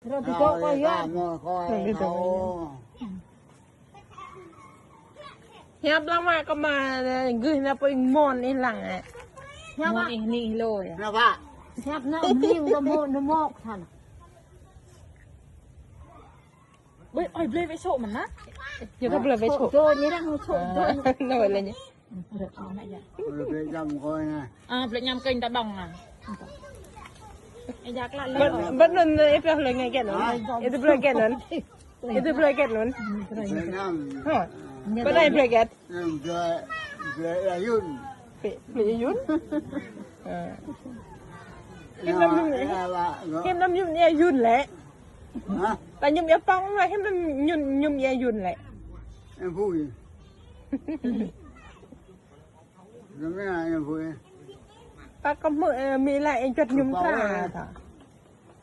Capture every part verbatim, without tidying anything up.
Rồi, đi dŏ coi yơh. Rồi, đi dŏ coi yơh. Hiăp lăng mă kơ mă, gưh nă pơ ing mon ih lăng ă. Hiăp mă. Mon ih nih lô yơh. Nă pă. Hiăp nă ning kơ mon nă mok thăn. Ƀơi, ơi, blơi wĕ sô̆ mơ̆n nă. Yơh kơ blơi wĕ sô̆. Sô̆ dô, ñu đang sô̆ dô. Nă wĕ lĕ ñu. Blơi wĕ jăm kơi nă. Ă, blơi ñăm kơi ta ƀơ̆ng nă. Ê, jak lă lơ. Bơ̆t, bơ̆t anŭn, ê, pioh lơi ngai gĕt anŭn. Hă? Ê, tơ blơi gĕt anŭn. Ê, tơ blơi gĕt anŭn. Blơi ñăm. Hă? Bơ̆t anai blơi gĕt. Ñăm blơi, blơi ayun. Blơi, blơi ayun. Ơ. Hiư̆m anăm ñum, hiư̆m anăm ñum ia ayun lĕ. Hă? Ta ñum ia pŏng mă, hiư̆m anăm ñum, ñum ia ayun lĕ. Em vui. Năm nay em vui. Ta kơ mơ, ơ, mi la em čuăt ñum tra ta.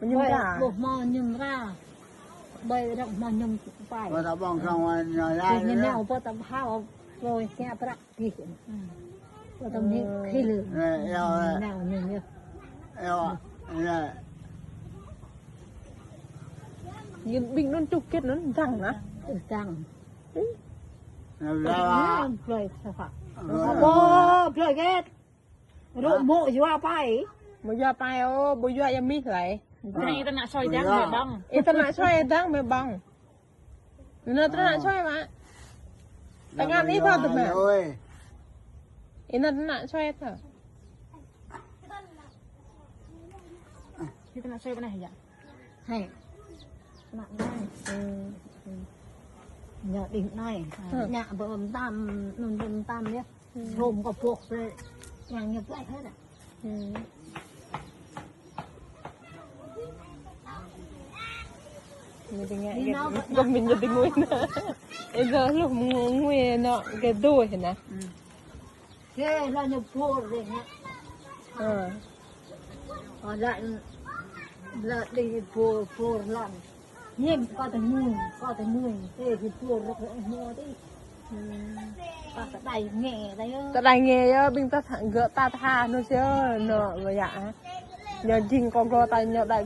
Ñum tra. Ƀu hmâo ñum tra. Ƀơi rŏk hmâo ñum pai. Ƀơi ta ƀơ̆ng song wa ña ya. Ñu nao ƀơi ta hao, ƀơi kia prăk kih. Ƀơi ta mi khil. Nao ñum yơh. Eo, ya. Yun ƀing anŭn čuh gĕt anŭn dăng nă. Dăng. Blơi sa phă. Ƀu, blơi gĕt. Rŏ mŏ yua pai. Mŏ yua pai ôh, ƀu yua ia mih lơi. Ih tơ nă soi dăng mơ̆ ƀơ̆ng. Ih tơ nă soi dăng mơ̆ ƀơ̆ng. Nă tơ nă soi mă. Tơngan ih thâo tơ mă. Ih nă tơ nă soi thâo. Ih tơ nă soi pơ anai hă? Hă. Nă anai. Ơ, ơ. Ñu đing anai. Ơ. Ñu ƀơ̆ng tam, anŭn ƀơ̆ng tam yơh. Ơ. Hôm kơ pŏk tơ. Yang ñu plai hă. Ơ. Ñu đing ngă gĕt. Gơ̆ min ñu đing ngui nă. Ê, gơ̆ hluh ngui nă, gơ̆ dui hă nă. Ơ. Kơ lă ñu pur dih ngă. Ơ. Ơ, lă, lă đih pur, pur lăm. Ñim kơ tơ mui, kơ tơ mui. Ê, kơ pur rŏk rŏk mui tih. Ơ. Kơ tơđai ngă ta yơh. Tơđai ngă yơh, ƀing ta tha, gơ̆ ta tha, nô siơ, nô, ƀơi yă, hă. Ñu jing kơ gơ̆ ta ñu đai.